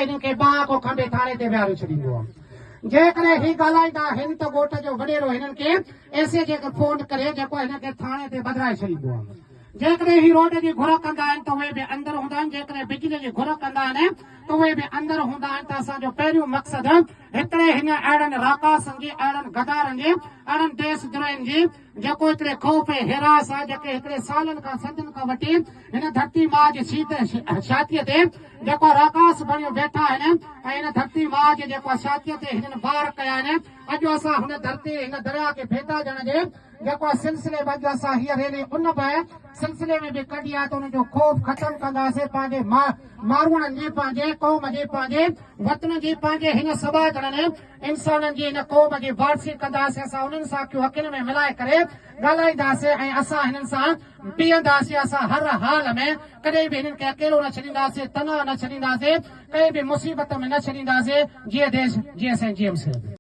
هنن کي ٻانهن کان کنڀي ٿاڻي تي ويهاري ڇڏيندو آهي. جيڪڏهن هي ڳالهائيندا آهن ته ڳوٺ جو وڏيرو هنن کي ايس ايڇ کي فون ڪري جيڪو هنن کي ٿاڻي تي ٻڌرائي ڇڏيندو آهي. جيڪڏهن هي روڊ جي گهر ڪندا آهن ته اهي به اندر هوندا آهن، جيڪڏهن بجلي جي گهر ڪندا آهن ته اهي به اندر هوندا آهن ته اسان جو پهريون مقصد هڪڙي هن اهڙن راڪاسن جي، اهڙن غدارن جي، اهڙن ديس دروهين جي جيڪو هڪڙي خوف ۽ هراس آهي جيڪي هڪڙي سالن کان صدين کان وٺي هن ڌرتي ماء جي شيت ڇاتيء تي جيڪو راڪاس بڻيو ويٺا آهن ۽ هن ڌرتي ماء جي جيڪو ڇاتيء تي هنن وار ڪيا آهن اڄ اسان هن ڌرتي هن درياء کي ڀيٽا ڏيڻ جي جيڪو سلسلي ۾ اڄ اسان هيء ريلي ان به سلسلي ۾ به ڪڍي آهي ته انهن جو خوف ختم ڪنداسين پنهنجي ماروئڙن جي پنهنجي قوم جي پنهنجي وطن جي پنهنجي هن سٻاجهڙن انسانن جي هن قوم جي وارثي ڪنداسين اسان انهن سان اکيون اکين ۾ ملائي ڪري ڳالهائينداسين ۽ اسان هنن سان بيهنداسين اسان هر حال ۾ ڪڏهن به هنن کي اڪيلو نه ڇڏينداسين تنها نه ڇڏينداسين ڪنهن به مصيبت ۾ نه ڇڏينداسين جيئي ديش جيئي سائين جي ايم سيد.